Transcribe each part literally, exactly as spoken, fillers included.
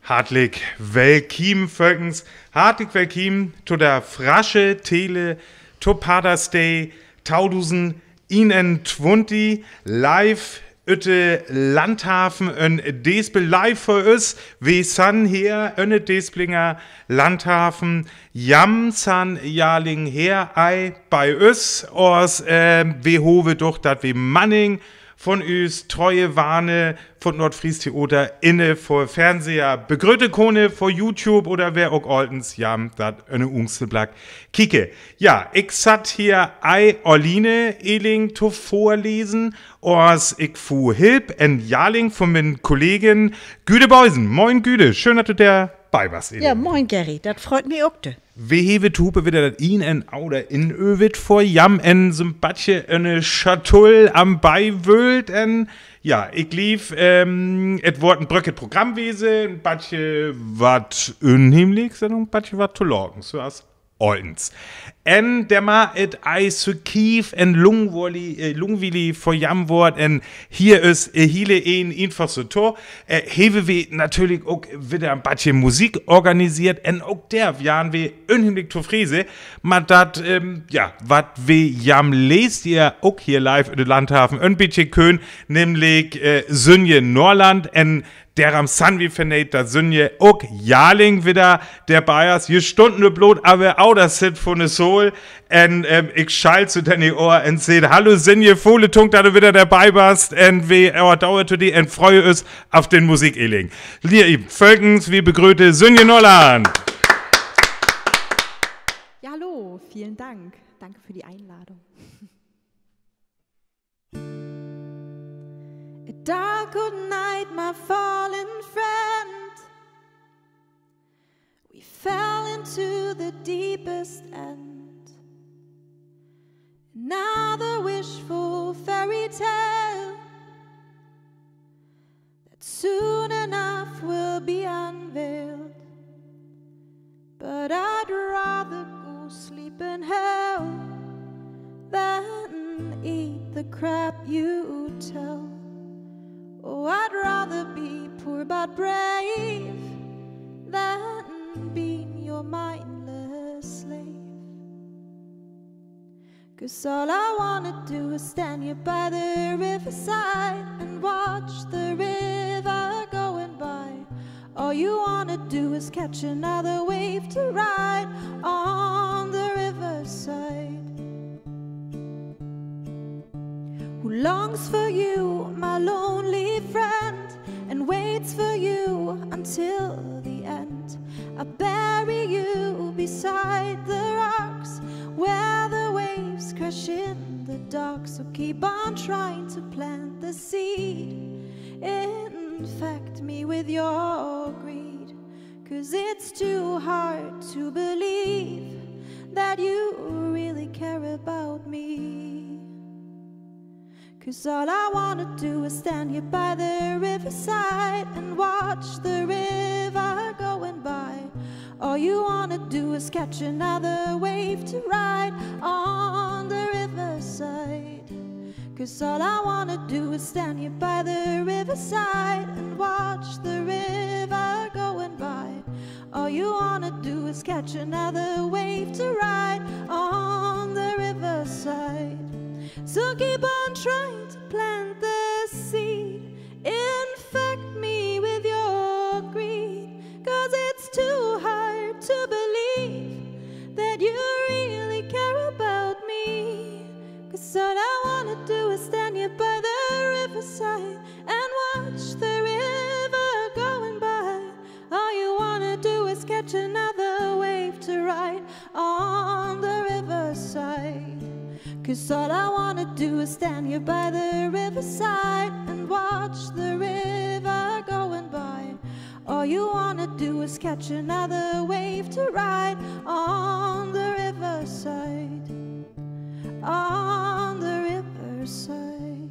Hartlik wellkiemen, Völkskes. Hartlik wellkiemen to der frasche Tele to Paterns Day twalfdusend eenuntwintig, live ut de Landhaven en Deesbel, live för us. Wi san hier en de Deesblinger Landhaven. Jam san Jahrling her ei bei us. Os, ähm, wi hofe doch, dat wi mannig von us treue Warne von Nordfries Theater inne vor Fernseher begröte kone, vor YouTube oder wer ok altens jam dat en Ungselblack kieke. Ja, ik satt hier ei Orline Eling to vorlesen, os ik fu Hilp en Jahrling von mien Kollegen Güde Beusen. Moin Güde, schön, dat du derbei west, Eling. Ja, moin Gerry, dat freut mi ok, du. Wi hewe tohupe widder dat een en ander inövet vor, jam en so'n bätje ene Schatull am Beiwölt en, ja, ik gliew, ähm, et word en bröcket Programm wese, en bätje wat Unheemliks en en bätje wat Tolaaken, so as altens. En der ma et ei so kief en lungwoli-, äh, lungwielig vor jam word en hier es, äh, hiele een eenfach so to, äh, hewe wi natürlich ok widder en bätje Musik organiseert en ok der wieren wi unheemlik tofreden, ma dat, ähm, ja, wat wi jam leest, ihr ok hier live in de Landhaven en bätje könen, nämlich, äh, Sünje Norland en Derum san wi verneit, dat Sünje ok Jahrling widder derbei es. Hier stund ne Blot, aver aver dat sitt vun de Sool. En, ähm, ik schall so denn oor en sä: Hallo Sünje, vole Tunk, dat du widder derbei west. En wi, äh, dauert to di en freue us auf den Musik, Eling. Lier, Völkskes, wi begröte Sünje Norland. Ja, hallo, vielen Dank. Danke für die Einladung. A dark good night, my fallen friend. We fell into the deepest end. Another wishful fairy tale that soon enough will be unveiled. But I'd rather go sleep in hell than eat the crap you tell. Oh, I'd rather be poor but brave than being your mindless slave. 'Cause all I wanna do is stand here by the riverside and watch the river going by. All you wanna do is catch another wave to ride on the riverside. Who longs for you, my lonely friend, and waits for you until the end. I'll bury you beside the rocks where the waves crash in the dark. So keep on trying to plant the seed. Infect me with your greed, 'cause it's too hard to believe that you really care about me. 'Cause all I wanna do is stand here by the riverside and watch the river going by. All you wanna do is catch another wave to ride on the riverside. 'Cause all I wanna do is stand here by the riverside and watch the river going by. All you wanna do is catch another wave to ride on the riverside. So keep on trying to plant the seed. Infect me with your greed, 'cause it's too hard to believe that you really care about me. 'Cause all I wanna do is stand here by the riverside and watch the river going by. All you wanna do is catch another wave to ride on the riverside. 'Cause all I wanna do is stand here by the riverside and watch the river going by. All you wanna do is catch another wave to ride on the riverside. On the riverside.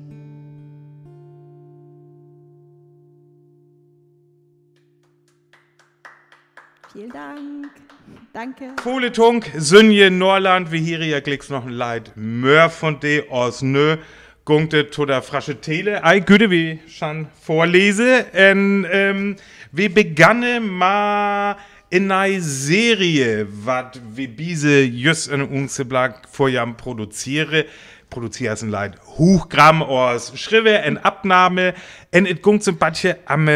Vielen Dank. Danke. Vole Tunk, Sünje Norland, wi hiere jo glieks noch en Leed mör vun di, os nö. Gungt et to dat frösche Tele, ei, gode, wi schan vörlese. En, ähm, wi beganne ma en nei Serie, wat wi bi se jüst en unse Blag vörjam produziere. Produziere es en Leid, Huchgramm, oors schrieve, en Abnahme, en et gungt so'n bätje am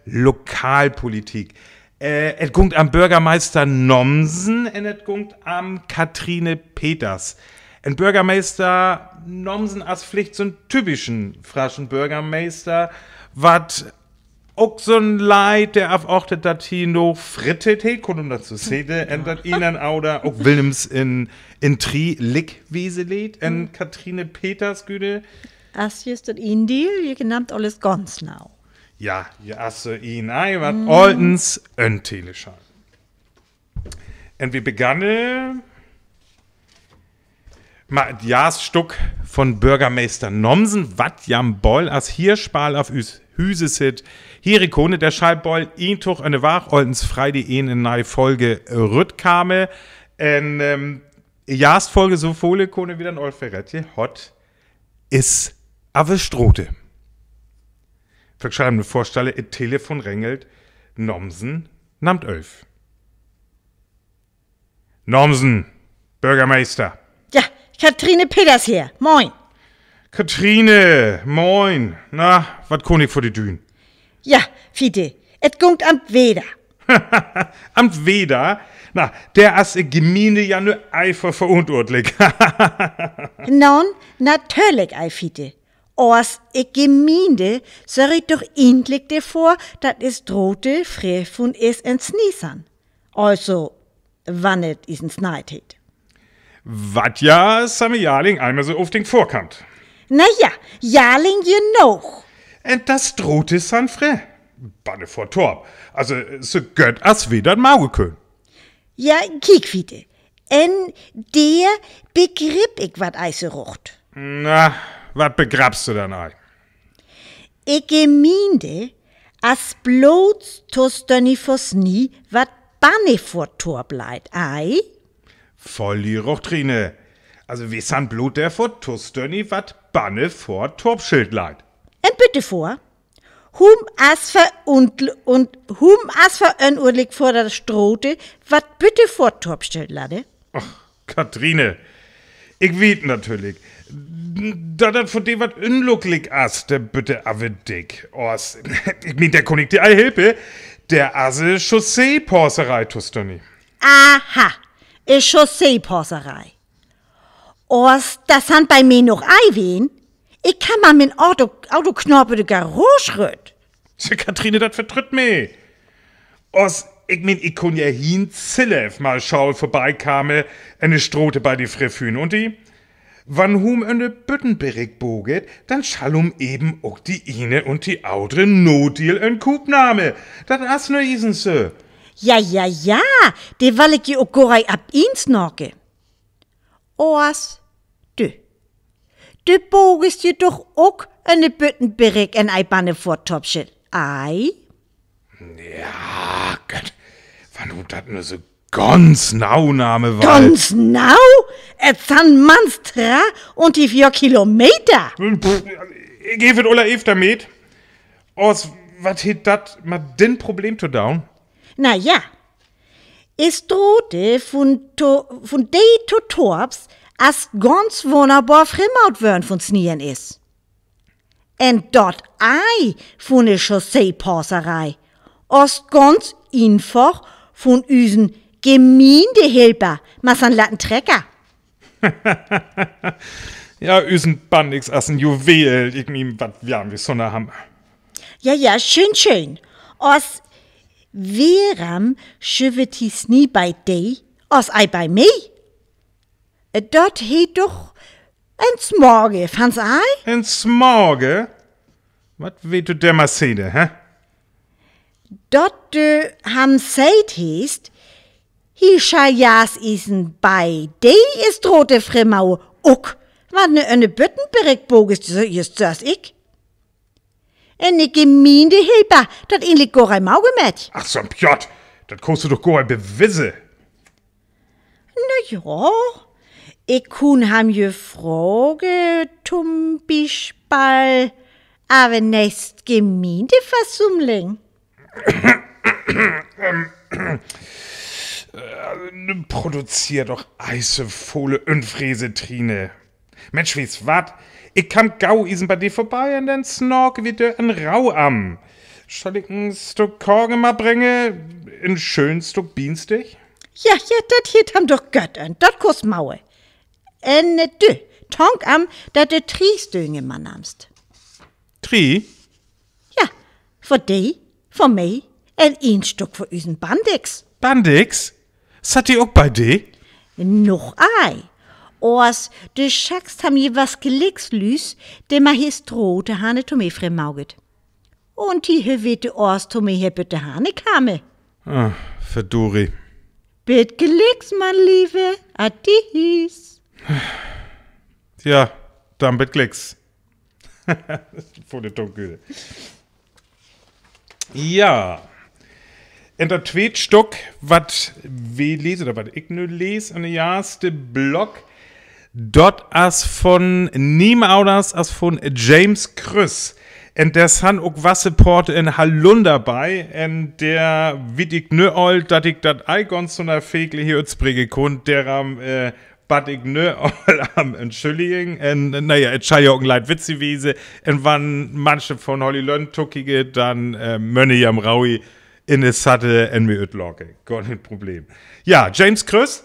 Lokalpolitik. Äh, et gungt am Börgermeister Nomsen en et gungt am Kathrine Peters. En Börgermeister Nomsen es villicht so'n typischen fröschen Börgermeister, wat ok so'n Leid, dä af och dat hee noch Fritt hät, hee kunn um dat so sede, en dat ene oder ok Wilhelms en, en Tri lick wese leet, en Kathrine Peters, gode. As jüst dat een Deel, ji genant alles ganz nau. Ja, ja, as so een, ei, wat altens en Tele schall. En wi beganne ma et Jaststuck von Börgermeister Nomsen, wat jam boll as Hirschball af üs Hüse sitt. Hee kunn, dä schall boll een Tog en de Wäök, altens Freide, en, en nei Folge rütkame. En, ähm, Jastfolge, so völ kunne wi dann al verrödje, hot, is aver Strote. Vör schall em vörstale, et Telefon ringelt, Nomsen nammt öf. Nomsen, Börgermeister. Ja, Kathrine Peters hier. Moin. Kathrine, moin. Na, wat kunn ik för di dun? Ja, Fiete, et gungt am Weder. Am Weder? Na, dä as e Gemiende ja nu eifach verantwurtlich. Noon, natürlich, ei Fiete. As e Gemiende sörg ik doch egentlich derför, dat e Strote free vun is en Snie san. Also, wann et is en Snie hett. Wat ja, samme Jahrling, eimol so ofdink vörkamt. Na ja, Jahrling jenog. En dat Strote san free. Banne vör Torp. Also, so gott as wi dat mage künne. Ja, kiek, Fiete. En dä begripp ik, wat ei se rucht. Na, wat begripps du dann ei? Ik meen, as blots tostönnig vör Snie, wat banne vör Torp leit, ei? Voll die Rucht, Trine. Also, wi san blots dor vör tostönnig, wat banne vör Torpschild leit. En bitte vör? Hum as vör un, un hum as vör en Urlik vör dat Strote, wat bitte vör Torpschild leit? Ach, Kathrine, ik weet natürlich, dat dat för di wat unglücklik as, dä bitte aver dik. As, ik meen, dor kunn ik di al helpe, dor as e Chausseepaserei tostönnig. Aha, e Chausseepaserei. As dat san bei mi noch ei ween, ik kaam mit mien Auto, Auto knapp ut de Garage rut. Sä, Kathrine, dat vertrütt mi. As, ik meen, ik kunn ja hee en Zilleff mal schaul vörbeikame, en de Strote bei de Free Fünn. Un die, wann hum en de Büttenbrigg boget, dann schall hum even ok de eene un de aundre Notdiel en Kupp name. Dat as nu eesens sö. Ja, ja, ja, de well ik je ok gor ei op eens nake. As, du. Du bogest je doch ok en de Büttenbrigg en ei banne vör Torpschild, ei? Ja, Gott, wann du dat nu so ganz nau name wullt. Ganz nau? Et san mank dree un die veer Kilometer. Pff, ik heff et aul eefter met. As, wat hett dat mit dit Problem to doon? Na ja, e Strote vun to, vun dee to Torps as ganz wunnerbor free maut worrn vun Snie is. En dat ei vun de Chausseepaserei as ganz eenfach vun üsen Gemeendehelper mit sien latten Trecker. Ja, üsen Bannig as en Juwel, ik meen, wat wörn wi sonst han? Ja, ja, schön, schön. As, worrum schüwwet hee Snie bei di, as ei bei mi? Dat hett doch en Smage, fannst ei? En Smage? Wat wullt du dor mit sede, hä? Dat, äh, hum seit hest, hee schall ja eesens bei di e Strote free maue, ok, wann ne, ne Büttenbrigg bogest, jüst soo as ik. En de Gemeendehelper dat egentlich gor ei mage met. Ach, so'n Pjott, dat kaust du doch gor ei bewisse. Na ja, Ik kunn ham je froge, tom Bispeel, aver nächst Gemeindeversammlung. Produzeer doch eis e volle Unfresetrine. Mensch, weetst wat? Ik kaam gau iesen bei di vörbei un denn snacke wi dor in Rauh an. Schall ik en Stock Kogel mitbrenge? En schön Stock Bienenstich? Ja, ja, dat hieet am doch goot an. Dat kost Maue. En, äh, du, dank am, dat du drie Stück mitnamst. Drie? Ja, för di, för mi un een Stock för usen Bandix. Bandix? Satt de ok bei di? Noch ei. Oors, du schackst ham je wat Glicks, Lüüd, de mer hie Strote hanne to mi free maget. Un die hie weet oors to mi hie bitte hanne kame. Ah, verduri. Bit glicks, mien Leever. Adies. Ja, denn bit glicks. Vör de Tonküle. Ja. En dat tweet Stock, wat wi lese, oder wat ik nu lees, en de eerste Block, dat es vun niemes aunders es vun James Krüss. En dor sin ok wasse Poate en Halunder bei. En dor weet ik nu al, dat ik dat ei gans sünner Fäkle hie utspreke kunn, dor am, äh, bad ik nu al am entschulligen. En, na ja, et schall ja ok en leid Witz wese. En wann manche vun Holy Lönn tokieke, denn, äh, mönne ja am Raui in de Satte en mi utlake. Gor keen Problem. Ja, James Krüss,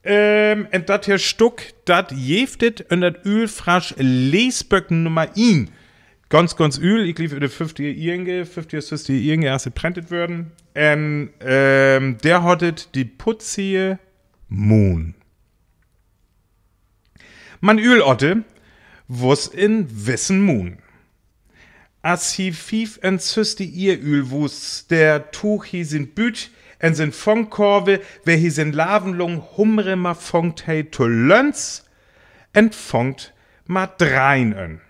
ähm, en dat hie Stock, dat jeeft et en dat Ülfrasch Leesböck Nummer een. Gans, gans ül, ik gleev, in de föfftiger Ieringe, föfftiger, sössdiger Ieringe, es et prentet worden. En, ähm, dor hett et de putzie Mun. Mien Ülotte wuss en wissen Mun. As he fief un sösstig Ier üll wuss, dor tuug he sien Büt en sien Fangkorf, wor he sien Laven lang humre ma fangt he to löns, en fangt ma drein en.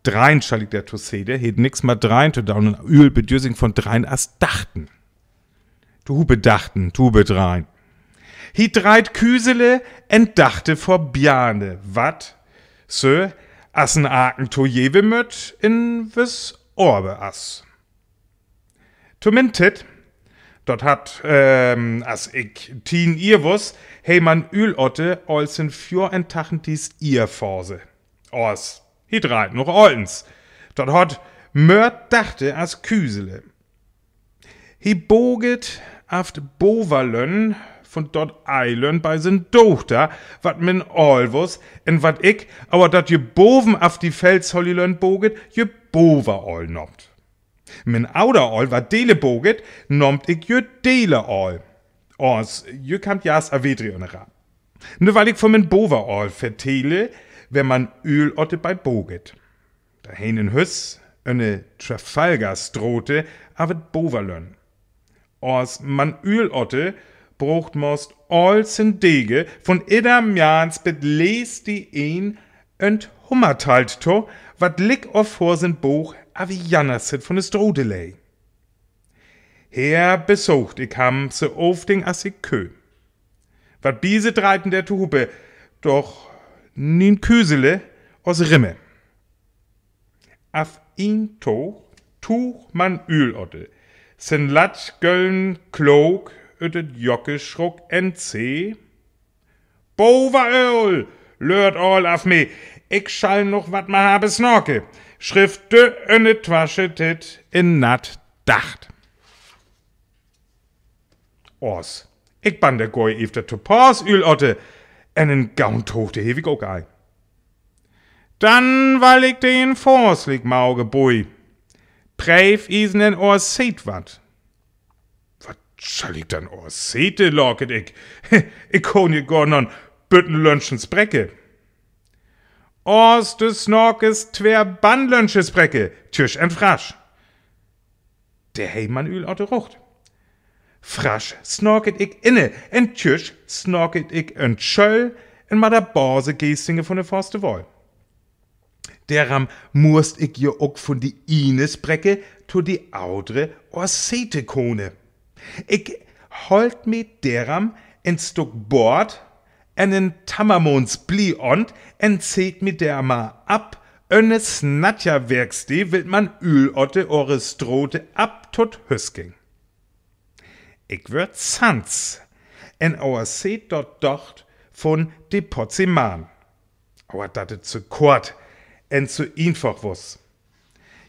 Drein schall ik dor to sede, hett nix ma drein to daun, en Üll bedürft sik vun drein as dachten. Tohupe dachten, tohupe drein. He dreit Küsele en dachte vör Bjarne, wat sö as en Aken to jewe möt, en wiss Orbe as. To mien Tiet, dat hett, ähm, as ik tien Ier wuss, he mien Ülotte al sien vioruntachentigs Ierphase. As he dreit noch allens. Dat hett mör dachte as Küsele. He boget af de Bovalönn vun dat Eilönd bei sien Dochter, wat mien Aal wuss, en wat ik, aver dat je boven af de Fels Holy Lönn boget, je Boveraal nomt. Mien Auder Aal, wat Dele boget, nomt ik je Dele Aal. As je kaamt jast a Wedri unne ra. Nu well ik vun mien Boveraal vertele, wor mien Ülotte bei boget. Dor heen en Hüs, unne Trafalgarstrote, af et Bovalönn. As mien Ülotte brocht most all sien Dege, vun idder Mjans bit lees de een, en Hummertalt to, wat lik of vör sien Boog af de janner Siet vun de Strote leeg. Her besocht ik ham so ofting as ik köm. Wat bi se dreiten dor tohupe, doch neen Küsele as Rimme. Af een Toog tuug mien Ülotte sien latgöllen Klook ut et Jockeschrock en zee: Bovaöl, löört all af mi, ik schall noch wat ma habe snake. Schrifft dor en de Twasche tit en nat Dacht. As, ik ben de goi efter to Paas, Ülotte, en en gaun Toog, de hev ik ok ei. Dann well ik di en Vörslääg mage, Bui. Preefiesen en Oorseet wat. Wat schall ik dann Oorseete, laket ik. Ik kaun je gor nor Büttenlönnchen spreke. As, du snakes twer Bannlönnche spreke, Tjüsch en Frasch. Dor hei mien Ülotte rucht. Frasch snaket ik inne, en Tjüsch snaket ik en Schöl, en ma de Basegeestinge vun de Fastewaal. Dorum must ik je ok vun de eene Spreke to de aundre Oorseete kome. Ik holt mi dorum en Stück Boord en en Tammermaans Bliont, en zeet mi der mar af, öne Snatja Werksteed, wiel man Ülotte ore Strote af tot Hüs ging. Ik wör zwanzig, en aver seet dor Docht von de Potziman. Aver dat is zo kort en zo eenfach wos.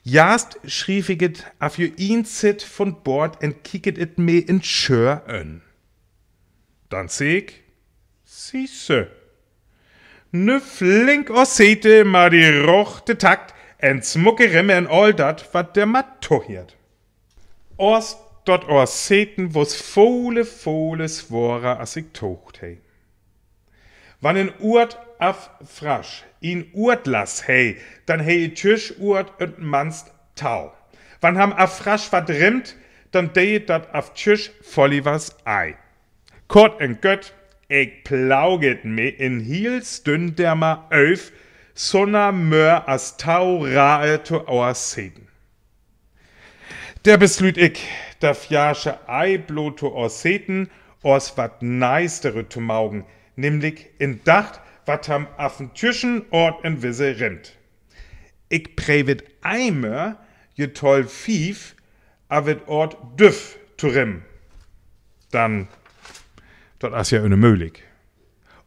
Jast schriev ik et af jo eens sit von Boord en kiek et et me en Schöör an. Dann sä ik: Sühs se. Ne flink Ossete, mar de rochte Takt, en smucke Rimm en all dat, wat der mar tohiert. Oors dat Orseten wos vole, vole sworer as ik tocht hei. Wann en Uert af Frasch en Uertlass hei, dann hei Tjüschuert en manst Tau. Wann ham af Frasch wat rimmt, dann deit dat af Tjüsch volli was ei. Kort en gött, ik plauget me en hiel Stünn der mar öf, sonner Möh as Tau rae to Orseten. Der beslüt ik, dat Fjaasche ei blot to Orseten, oors wat Neistere to maugen, nämlich en Dacht, wat ham af en Tjüschen Oort en Wisse rimmt. Ik pröv et eimöh, je toll fief, af et Oort Düff to rimmen. Dann, dat as ja önemöglich.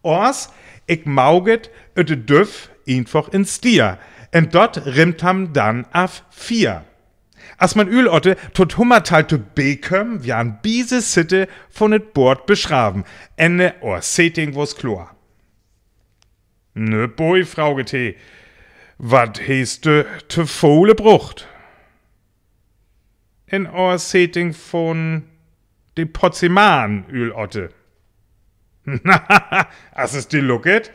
Oors, ik maug et öt de Düff eenfach en Stier. En dat rimmt ham dann af Fier. As man Ülotte tot Hummertal to Bekum, wiern biese Sitte von et Boord beschraven. Enne Orseting wos kloor. Ne, Boi, frauget he, wat hest de to vole brucht? En Orseting von de Potziman, Ülotte. As es de Locket?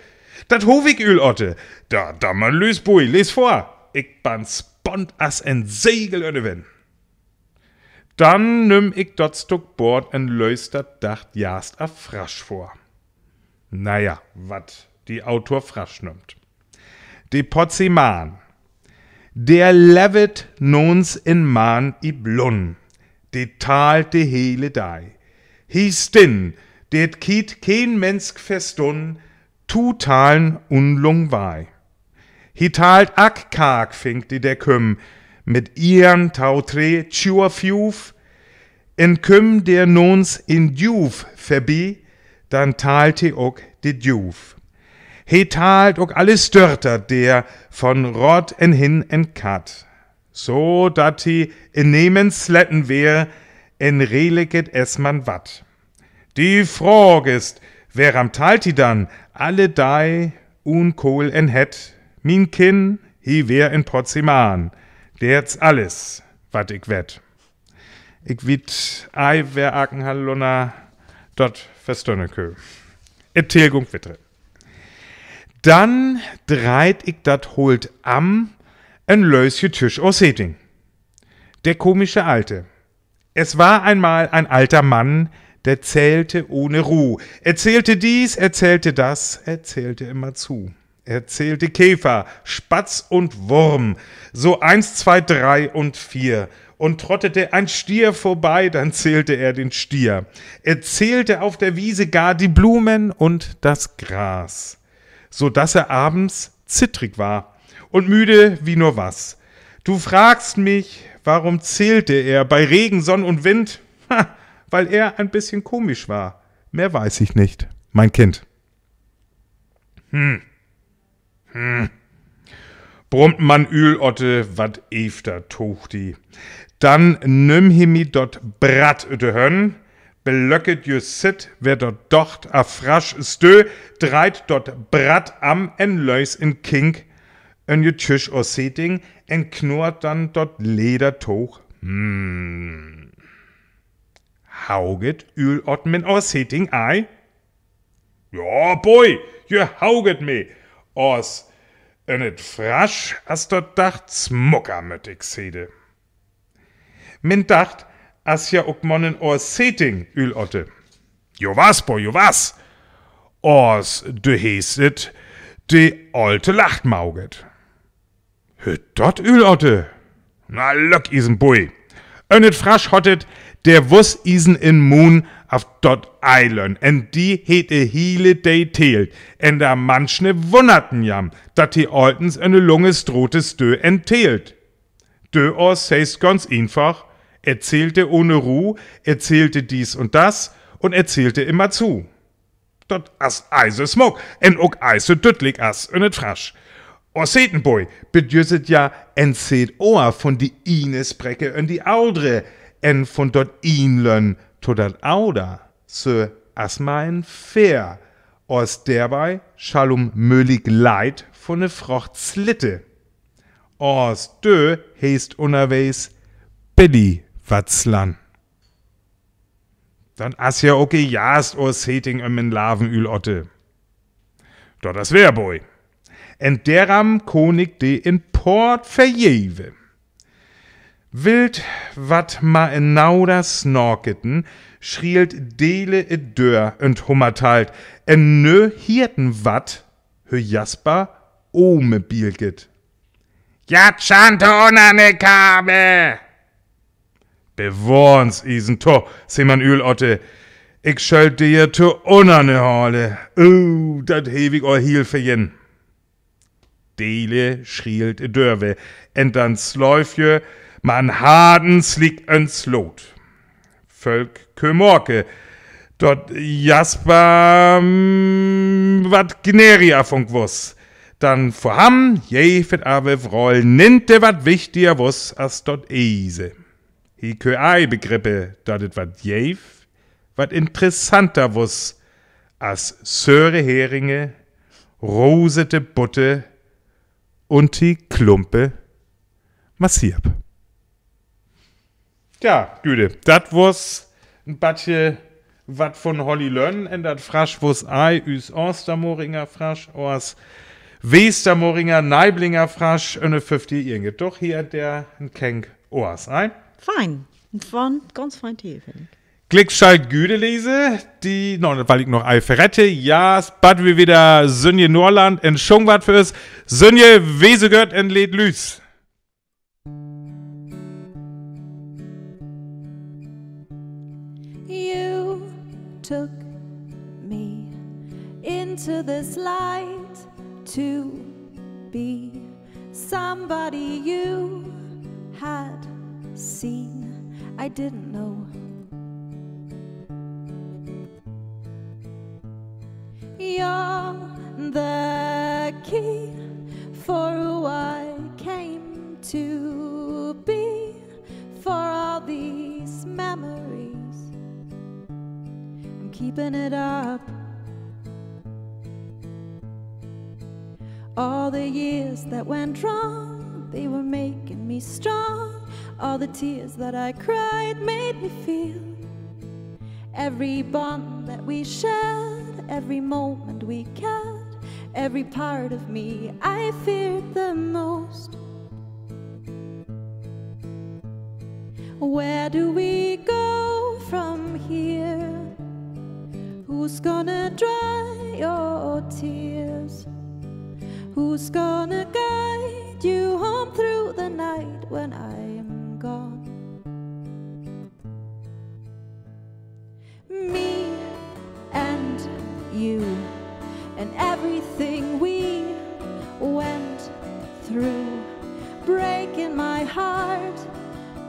Dat hoof ik, Ülotte. Da, da man lüs, Boi, lees vör. Ik ben spont as en Segel öne Wenn. Dann nümm ik dat Stück Boord en lees dat Dacht jast af Frasch vör. Na ja, wat de Autor Frasch nöömt. De Potziman, der levvet nons en Mahn i Blunn, de talt de hele Dei. He stinn, det kiet keen Mensk verstunn, to talen un lang wei. He talt ack Karkfink, de der kümm, mit iern tau tre Tjua fiuf, en kümm der nons en Djuf verbi, dann talt he ok de Djuf. He talt ok alle Störter der von Rot en hin en Katt, so dat he en nemen Sletten weer, en reliket es man wat. De Fraag is, weram talt he dann alle Dei un Kohl en Hett? Mien Kinn, he weer en Potziman. Det's alles, wat ik wett. Ik wit ei, wer Aken Hallunna dat verstönne kö. Erzählung wittre. Dann dreit ik dat Holt am en lösje Tjüsch Orseting. Der komische Alte. Es war einmal ein alter Mann, der zählte ohne Ruh. Er zählte dies, er zählte das, er zählte immer zu. Er zählte Käfer, Spatz und Wurm, so eins, zwei, drei und vier. Und trottete ein Stier vorbei, dann zählte er den Stier. Er zählte auf der Wiese gar die Blumen und das Gras, so dass er abends zittrig war und müde wie nur was. Du fragst mich, warum zählte er bei Regen, Sonn und Wind? Ha, weil er ein bisschen komisch war. Mehr weiß ich nicht, mein Kind. Hm. Hm. Brummt man Ülotte wat efter, toog he. Dann nömm he mi dat Bratt üt de Hönn, belöcket jüst sitt, wer dat Docht af Frasch stöh, dreit dat Bratt am en lös en Kink, en je Tjüsch Orseting, en knurrt dann dat Leder toog. Hm. Hauget Ülott mien Orseting ei? Jo, Boi, je hauget mi. Oors en et Frasch as dat Dacht smucker, möt ik sede. Mien Dacht as ja ok man en Orseting, Ülotte. Jo was, Boi, jo was. Oors de heest et, de Olte lacht mauget. Hüt dat, Ülotte? Na, löck isen Bui. Un et Frasch hott et, der wuss Iesen in Mun af dot Eilön, en die heet e hiele Deel teelt, en da manchne wunnerten jam, dat he oltens ene lunge Strote stö en teelt. Dö oors heet ganz eenfach, er zählte ohne Ruh, er zählte dies und das und er zählte immerzu. Dat as ei sö smook, en ok ei sö düdlik as un et Frasch. Oor Setenboi bedüüdt et ja, en Seetoor vun de iene Sprecke un de aundre, en vun dot iene Lönn to dat aundre, sö as ma en Fähr, oor derbei schall um möglich Leid vun e Fracht slitte. Oor dö heet unnerwegs Billy wat slann. Dat as ja ok e Jast oor Seting üm en Larvenüül otte. Dat as weer, Boi. En derum kunn ik de en Poort verjeve. Wilt wat ma en Nauders snaaketen, schrielt Dele e Döör un hummertalt, en nö hierten wat, hö Jasper ome bielket. Ja, Tschante unner ne Kame! Bewohr uns, Iesen, to, Seemann Üül otte, ik schöll de to unner ne hole. Oh, dat hev ik al hiel verjen. Dele schrielt e Döör we, en dann släuf jö ma en harten Slick en Sloot. Völk kö moke, dat Jasper, mm, wat gnädig af unk wuss. Dann vör am jeef et aver vral nint, wat wichtiger wuss as dat ese. He kö ei begrippe, dat et wat jeef, wat interessanter wuss as söre Heringe, rosete Botte un die Klumpe Massiab. Tja, Güde, dat wuss en batje wat vun Holly Lönn, en dat Frasch wuss ei, us Oostermoringer Frasch, oors Westermoringer, Neiblinger Frasch, ene föfftig Ienge. Doch hie der en Kenk oors ei. Fein. En fein, ganz fein Tee, finn ik. Glick schall Güde lese, die, no, dat well ik noch ei verrette. Ja, bad wi wieder Sünje Norland en Schung wat för us. Sünje, we sö gert en Leed lüs. You took me into this light to be somebody you had seen. I didn't know. You're the key for who I came to be, for all these memories. I'm keeping it up. All the years that went wrong, they were making me strong. All the tears that I cried made me feel. Every bond that we shared, every moment we cared, every part of me I feared the most. Where do we go from here? Who's gonna dry your tears? Who's gonna guide you home through the night when I'm gone? Me and you and everything we went through, breaking my heart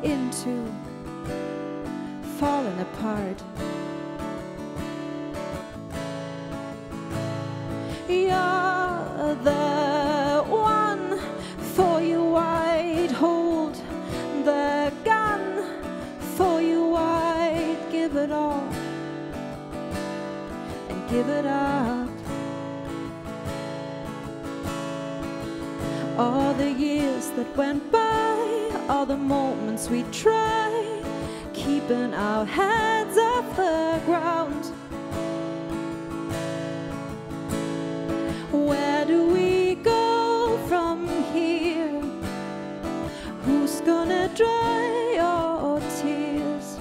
in two, falling apart. You're the one, for you I'd hold the gun, for you I'd give it all and give it up. All the years that went by, all the moments we tried, keeping our heads off the ground. Where do we go from here? Who's gonna dry your tears?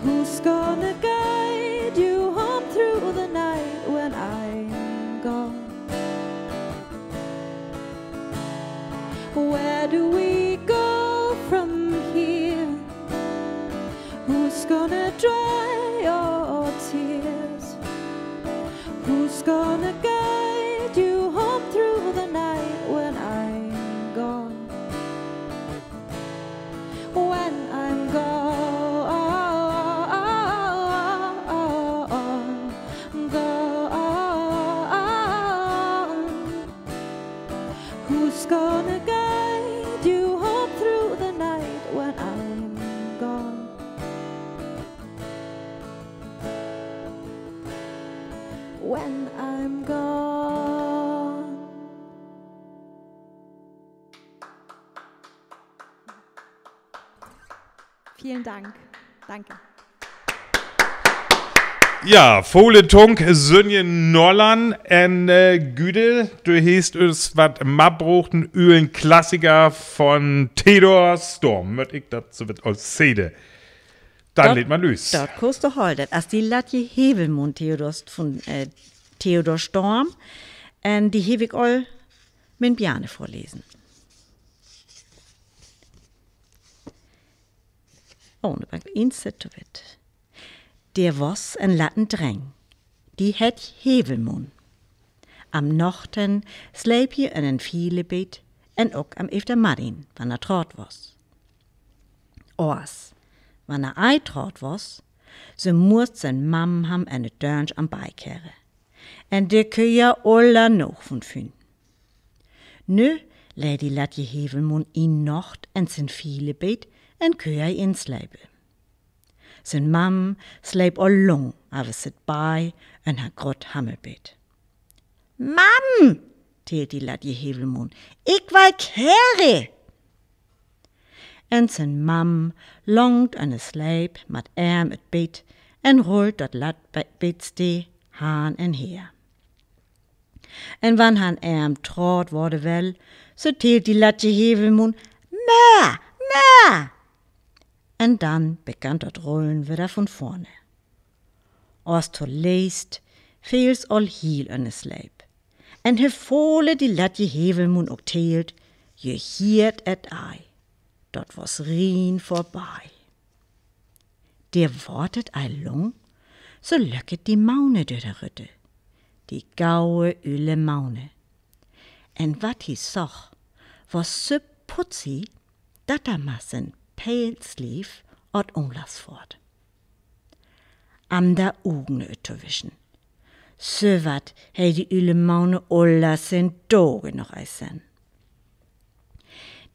Who's gonna guide you home through the night when I'm gone? Where do we go from here? Who's gonna dry your tears? Who's gonna guide you home through the night when I'm gone? When I'm gone, gone. Who's gonna guide you home through the night when I'm gone? When I'm gone. Vielen Dank. Danke. Ja, vole Tung, Sünje Norlan en, äh, Güdel, du hest us wat matbrocht, en ölen Klassiker von Theodor Storm, möt ik dat so wit aus sede. Dann leet man lüs. Dat kost du hollen. As de Latje Hevelmuun, Theodor St-, von, äh, Theodor Storm. En de hev ik al mit Bjarne vörlesen. Oh, nu ben ik eens zet to wit. D'r wos en latten Dreng, dee hett Hevelmuun. Am Nochten sleep he en en Vielebeed en ok am Eftermiddag, wann er traut wos. Oors, wann er ei traut wos, se must sien Mam ham en de Dörnsch am Bein kere. En de Köh aula noch von fün. Nu lei de Latje Hevelmuun ien Nocht en sien Vielebeed en köh he en slepe. Sien Mam sleep al lang, aver sitt bie en har groot Hammelbeed. Mam, teelt de Latje Hevelmuun, ik wal kere. En sien Mam langt en de Sleip mat Erm et Beed en rullt dat lat Be-, Beedstee han en her. En wann han Erm traut worde well, so teelt de Latje Hevelmuun: Meh, meh! En dann begant dat Rullen wedder von vörne. Oors to leest feel se al hiel en de Sleip. En he vole de Latje Hevelmuun ok teelt, je hiert et ei. Dat wos rien vörbie. D'r wort et ei lang, so löket de Maune dör de Rütte. De gaue ülle Maune. En wat he soch, wos so putzi, dat er mar sien Pelzliev ot Unlass foot. Am de Ugen uttowissen. So wat hei de ülle Maune aula sien Doge noch ei sehn.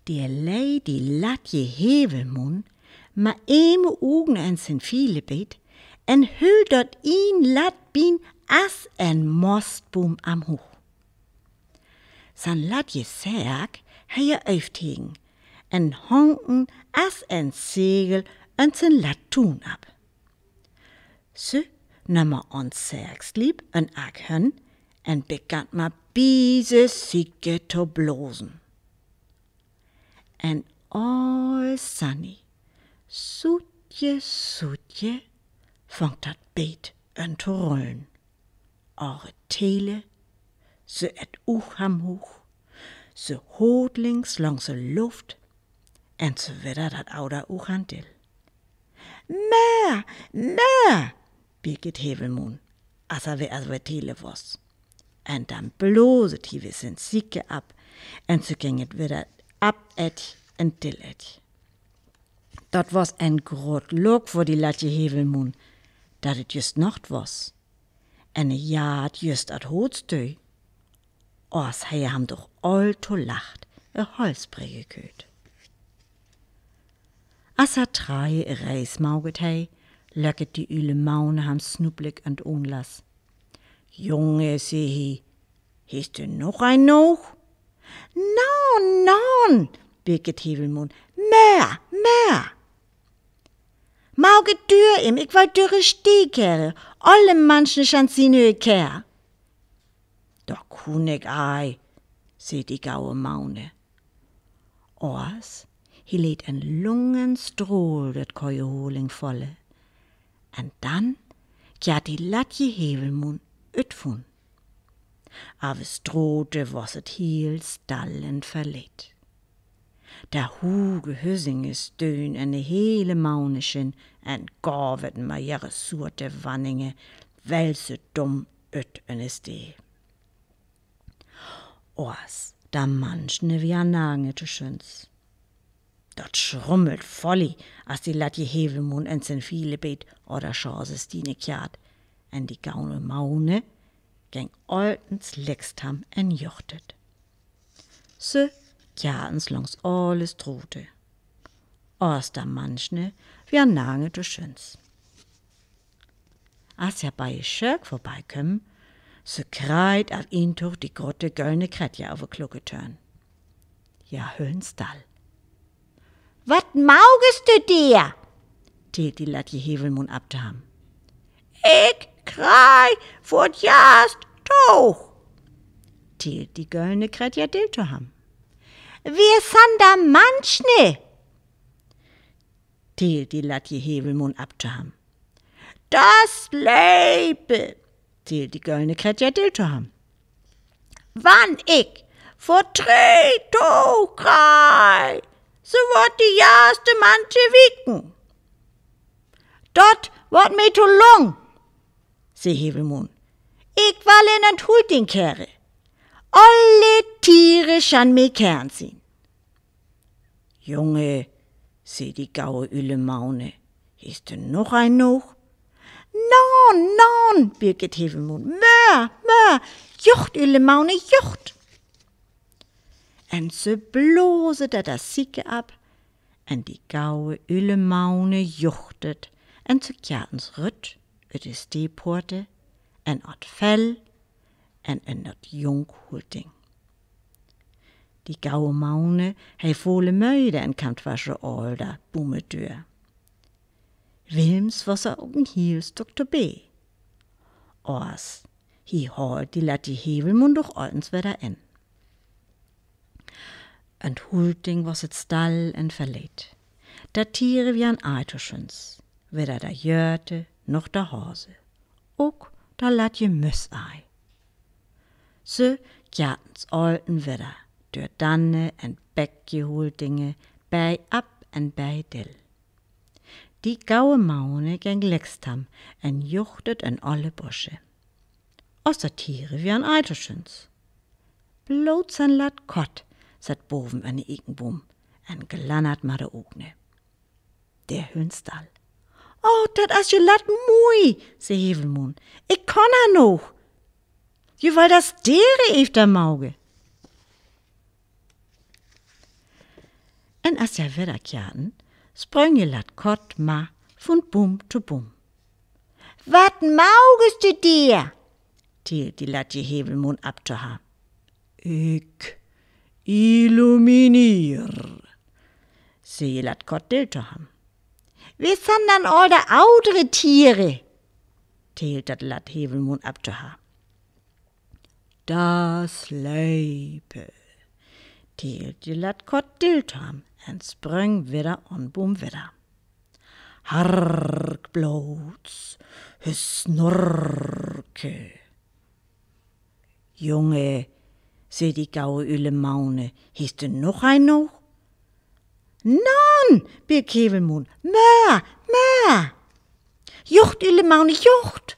Dee lei de Latje Hevelmuun mar eem Ugen en sien Vielebeed en hüll dat ien lat Bien as en Mostbuum am huch. Sien latje Zerk hei er euftegen en hong en as en Segel en sien lat Tuun af. Su, nam er en Zerksliep en Ak hen en begant mar bie se sieke to blosen. En al sanni, suutje, suutje, fong dat Beed an to rullen. Aure Tele, se et Uch am huch, se hoot links langs de Luft, en se wedder dat audre Uch an dil. Meh, meh, birket Hevelmuun, as er weer, as er weer tele wos. En dann blooset he weer sien Sieke af, en se ging et wedder af et en dil et. Dat wos en groot Lök vör de latje Hevelmuun, dat et just Nacht wos. En he jaad just at Hootstee. As hei ham doch al to laat e Holsbreed kööpt. As he trei e Reis maakt hei, löket de ülle Maune ham snuppelik an 't Unlass. Junge, see he, hest du noch ein Noog? Naon, naon, birket Hevelmuun, mehr, mehr. Maak et dör, Eem, ik well dör de Stee kere, alle Menschen schan sien hee Keer. Dat kunn ik ei, see de gaue Maune. As he leet en langen Strohl dat Köjeholing folle. En dann kjaat de latje Hevelmuun ut vun. Aver straks wos et hiel stall en verleet. De hoge Hüsinge stönd enne hele Maune-Schinn en gaw en mejare suate Wanninge, wiel ze dom ut enne Stee. Oors, de Manschne wier an Ange to schöns. Dat schrummelt volli, as de latje Hevelmun en sien Fielebeet oder Schase stiene kjart, en de gaue Maune geng oltens leksam en juchtet. Se kjartens langs alle Strute. Oors, de Manschne wier an Ange to schöns. As se bie de Schöök vörbei köm, se krijt av Intuch de grote gölne Kretjer av de Klocketörn. Jä, höllen stall. Wat maugest du dir? Teelt de latje Hevelmun ab to ham. Ik krij vör 't jast Tog, teelt de gölne Kretjer deel to ham. Wier san de Manschne? Teelt de latje Hevelmun ab to ham. Dat Leipe, teelt de gölne Kretjer deel to ham. Wann ik vör dree Tog krij, se wort de jaste Manschne wieken. Dat wort mi to lang, see Hevelmun. Ik well in 't Hulting kere. Alle Tiere schan mi kern sien. Junge, see de gaue ülle Maune, hest du noch ein Nog? Nan, nan, birget Hevelmun, mör, mör, jucht, ülle Maune, jucht. En se bloset dat Sieke ab, en de gaue ülle Maune juchtet, en se kjartens rut ut de Steepoorte, en ot Fell, en en ot jung Hulting. De gaue Maune, hei vole möide en kamt wasche olda Bume dör. Wilms was er ok en hiel Stök to bie. Oors, hei haolt de latje Hevelmun doch oltens wedder en. En Hulting was et stall en verleet. De Tiere wieren ei to schöns, weder de Jöte noch de Hase. Ok de latje Möss ei. Se kjartens oltens wedder dör danne en bekje Hultinge, bie ab en bie dell. De gaue Maune geng leksam en juchtet en alle Bosche. Oors, de Tiere wieren ei to schöns. Bloots en lat Kott sat boven en de Ekenbum en glannert mer de Ugne. De höllen stall. O, dat as je lat mui, see Hevelmun. Ik kann er noch. Je well dat Tiere efter mauge. En as se wedder kjarten, spröng je lat Kott mer vun Bum to Bum. Wat maugest du dir? Teelt de latje Hevelmun ab to har. Ik illumineer, see je lat Kott deel to ham. Wier san dann all de audre Tiere? Teelt dat lat Hevelmun ab to har. Dat Leipe, teelt je lat Kott deel to ham en spröng wedder en Bum wedder. Hark bloots, hei snorke. Junge, see de gaue ülle Maune, hest du noch ei Nog? Nan, birg Hevelmun, mör, mör. Jucht, ülle Maune, jucht.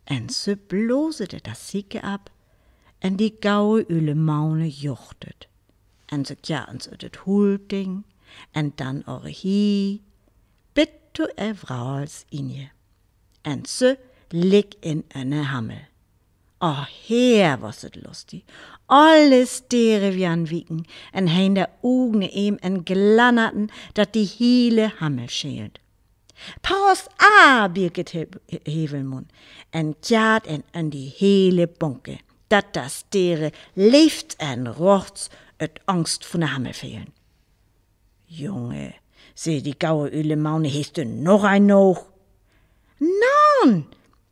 En se blosede dat Sieke ab, en de gaue ülle Maune juchtet. En se kjarten se ut et Hulting, en dann ore hie, bit to er Vrals inne. En se lik in enne Hammel. O Heer, was et lustig. Alle Stäre wieren wieken, en hein de Ugne em en glannerten, dat de hiele Hammel schäld. Pass aa, birg et He-, Hevelmun, en kjart en, en de hiele Bunke, dat de Stäre leefs en rochs ut Angst vun de Hammel felen. Junge, see de gaue ülle Maune, hest du noch ei Nog? Nan,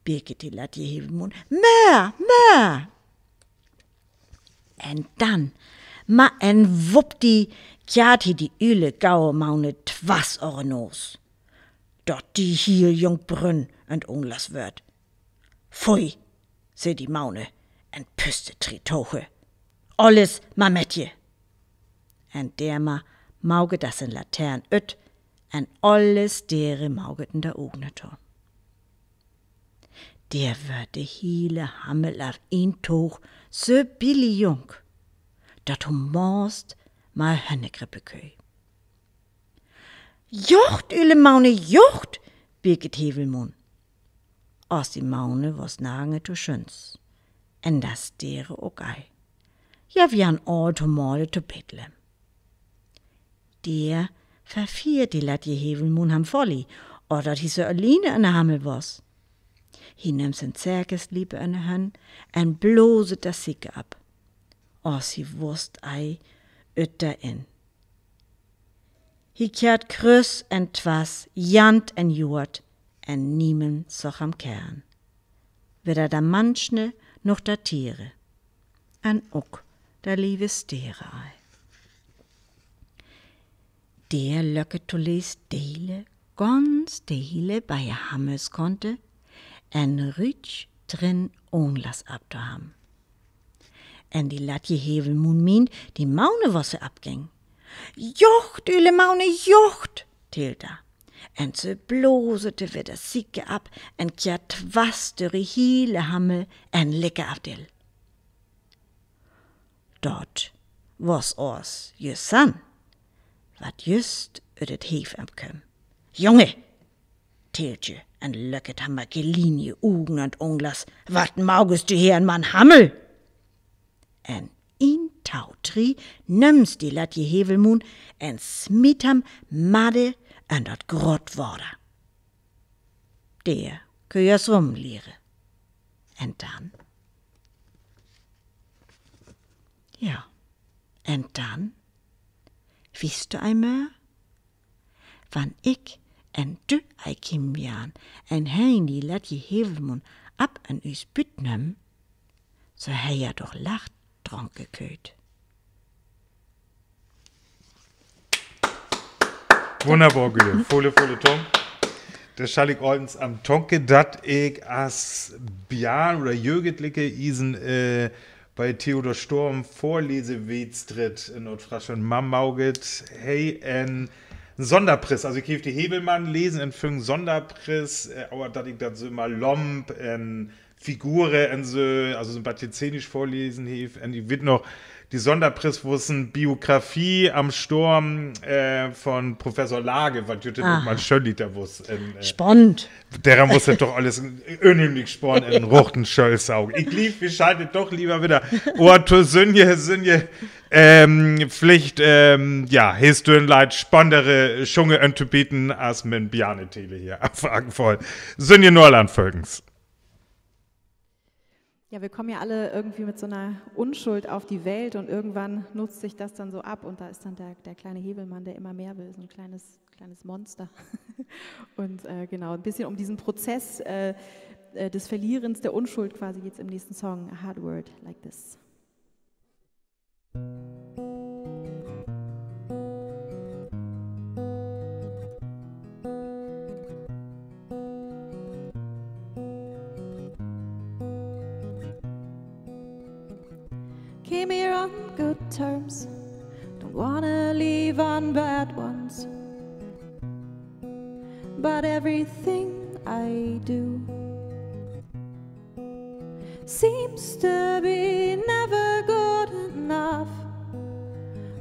birget de latje Hevelmun, mör, mör. En dann, mer en Wuppdi, kjart hee de ülle gaue Maune twars ore Noos, dat de hiel Jung brünn en unlast wörd. Fui, see de Maune, en pustet drie Toge. Alles mar met dje. En deër maget dat sien Latern ut, en alle Stääre maget en de Ogen to. Deër wöör de hiele Hammel af een Toog soo billjunk, dat hum most mar Hönnegrippe köi. Jocht, Ule Maune, jocht, birget Häwelmunn. As de Maune wor s nargens to schunns, en de Stääre ok ei. Ja, wie an Oort to Mole to Betlehem. Deër verfier de latje Häwelmunn ham follig, oder dat hee soo alleen en de Hammel wor. Hee nöm sien Zerkesliep en de Hönn en blosed dat Sieke af. As hee wusst ei, ut de in. Hee kjäd krüs en twas, jant en jort, en niemes sach am kjären. Weder de Manschne noch de Tiere, en ok de leeve Stääre ei. Deër löket to lees deele, gans deele bie de Hammelskonte, en rütj drin Onglas af to ham. En de latje Häwelmunn meend, de Maune wor soo afgäng. Jocht, Ule Maune, jocht, teelt de. En soo blosed de weder Sieke af, en kjäd twas dör de hiele Hammel, en lekke af dal. Dat wor os jüst san, wat jüst ut et Heef emköm. Junge, teelt dje, en löket ham gelienje Ogen en 't Onglas, wat magst du hee en mien Hammel? En een, tau, drie, nöms de latje Häwelmunn en smiet ham madde en dat grot Water. Deër kön jo swömme liere. En dann? Ja, en dann? Wist du ei mör? Wan ik en du ei kiemen wieren, en hee de latje Häwelmunn af en us Bütt nöm, soo hee jo doch lach dronke kööt. Wunderbar, Gülle. Volle, volle Tonk. Dat schall ik ordens am Tonke, dat ik as Björn oder Jögentliche isen, äh, bie Theodor Storm Vorlesewettstritt en Oostfreesland maun maget. Hee en Sonderpries. Also ik heff de Häwelmann lesen en för en Sonderpries, äh, aver dat ik dat soo mal lomp en Figure en soo, also soo en bät szenisch vorlesen heff. En ik weet noch, de Sonderpries wor en Biografie am Storm, äh, von Professor Lage, wat jo ok mal Schölditer wor. En, äh, spannend. Dorum wor dat doch alles unheimlich spannend en rochten Schölsaug. Ik gleew, wi schalten doch lever weder. Oder to Sünje, Sünje, ähm, vleicht, ähm, ja, hest du en Leit spannendere Schunge antobieten as mien Björn Thiele hier. Op jeden Fall. Sünje Norland folgens. Ja, wir kommen ja alle irgendwie mit so einer Unschuld auf die Welt und irgendwann nutzt sich das dann so ab und da ist dann der, der kleine Häwelmann, der immer mehr will, so ein kleines, kleines Monster. Und, äh, genau, ein bisschen um diesen Prozess, äh, äh, des Verlierens der Unschuld quasi geht's im nächsten Song, A Hard Word Like This. Came here on good terms, don't wanna leave on bad ones. But everything I do seems to be never good enough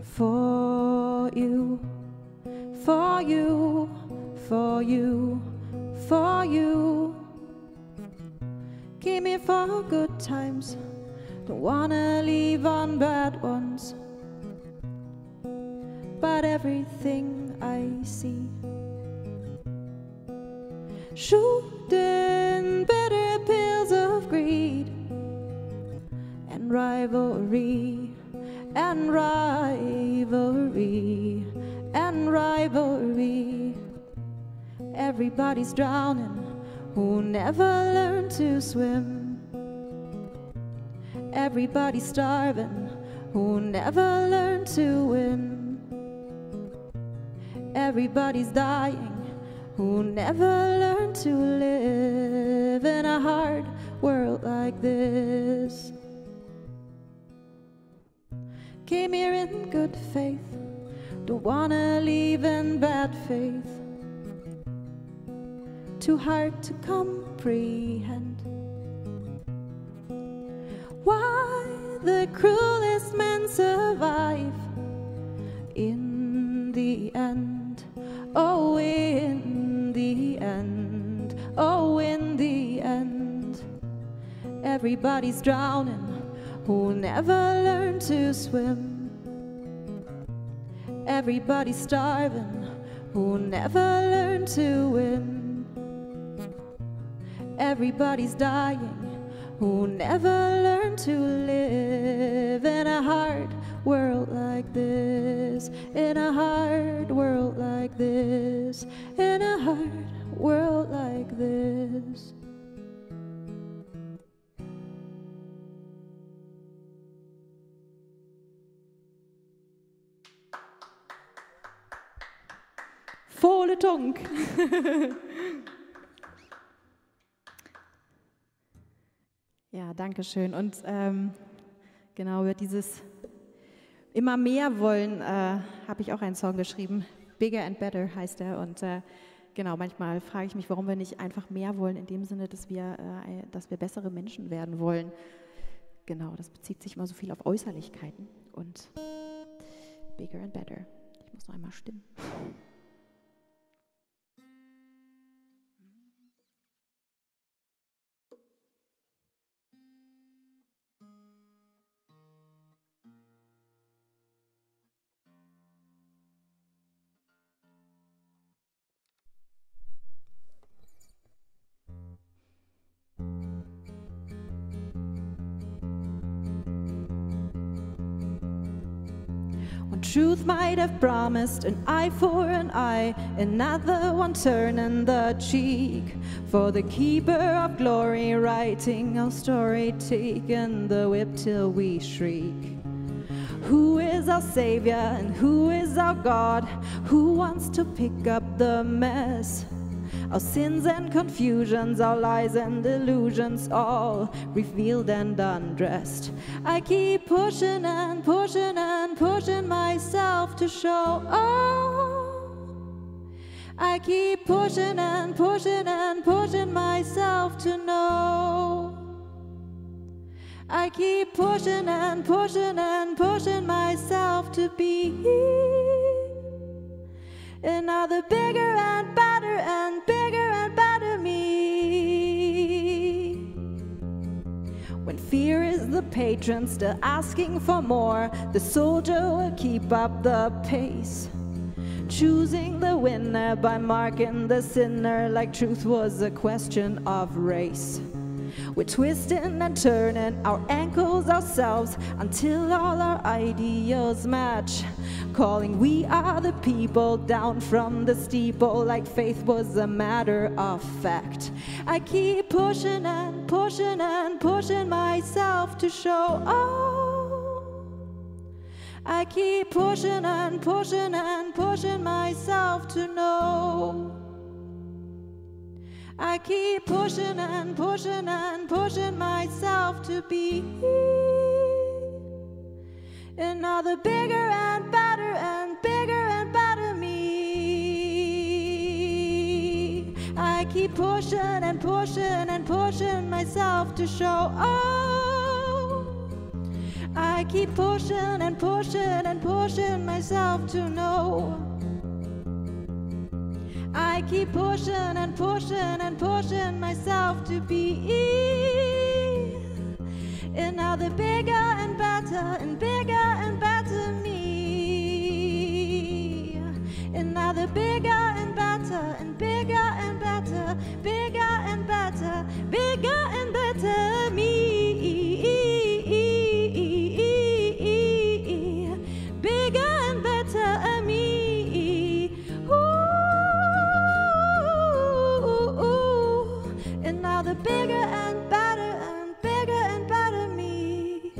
for you, for you, for you, for you. Came here for good times, don't wanna leave on bad ones. But everything I see shooting bitter pills of greed and rivalry, and rivalry, and rivalry. Everybody's drowning who never learned to swim. Everybody's starving who never learned to win. Everybody's dying who never learned to live in a hard world like this. Came here in good faith, don't wanna leave in bad faith. Too hard to comprehend why the cruelest men survive in the end. Oh, in the end, oh, in the end, everybody's drowning who never learned to swim. Everybody's starving who never learned to win. Everybody's dying who never learned to live in a hard world like this, in a hard world like this, in a hard world like this. Volle Tonk. Ja, danke schön. Und ähm, genau über dieses immer mehr wollen äh, habe ich auch einen Song geschrieben. Bigger and Better heißt er. Und äh, genau, manchmal frage ich mich, warum wir nicht einfach mehr wollen, in dem Sinne, dass wir, äh, dass wir bessere Menschen werden wollen. Genau, das bezieht sich immer so viel auf Äußerlichkeiten. Und bigger and better. Ich muss noch einmal stimmen. When truth might have promised an eye for an eye, another one turning the cheek, for the keeper of glory writing our story, taking the whip till we shriek. Who is our Savior and who is our God? Who wants to pick up the mess? Our sins and confusions, our lies and illusions, all revealed and undressed. I keep pushing and pushing and pushing myself to show. Oh, I keep pushing and pushing and pushing myself to know. I keep pushing and pushing and pushing myself to be another bigger and better and bigger and better me. When fear is the patron still asking for more, the soldier will keep up the pace, choosing the winner by marking the sinner like truth was a question of race. We're twisting and turning our ankles ourselves until all our ideals match. Calling we are the people down from the steeple like faith was a matter of fact. I keep pushing and pushing and pushing myself to show. Oh, I keep pushing and pushing and pushing myself to know. I keep pushing and pushing and pushing myself to be another bigger and better and bigger and better me. I keep pushing and pushing and pushing myself to show. Oh, I keep pushing and pushing and pushing myself to know. I keep pushing and pushing and pushing myself to be another bigger and better and bigger and better me. Another bigger and better and bigger and better, bigger and better, bigger and better me. Bigger and better me. Ooh, another bigger and better and bigger and better me.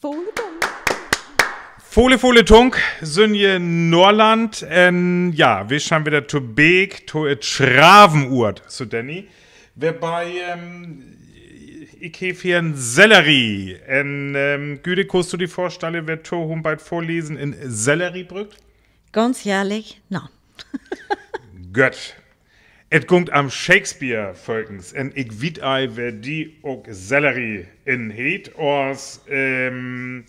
Volle Tonk. Vole, vole Tung, sünje Norland, en, ja, wi sjamp wedder to Beek, to et Schravenuurt, so Danny. Wobei, ähm, ik heff hee en Sellerie. En, ähm, Güde, kaust du di vörstelle, wer to hum beid vörlesen en Sellerie brükt? Ganz ehrlich, na. Gott. Et gunk am Shakespeare, Völkens, en ik weet ei, wer di ok Sellerie en heet, as, ähm,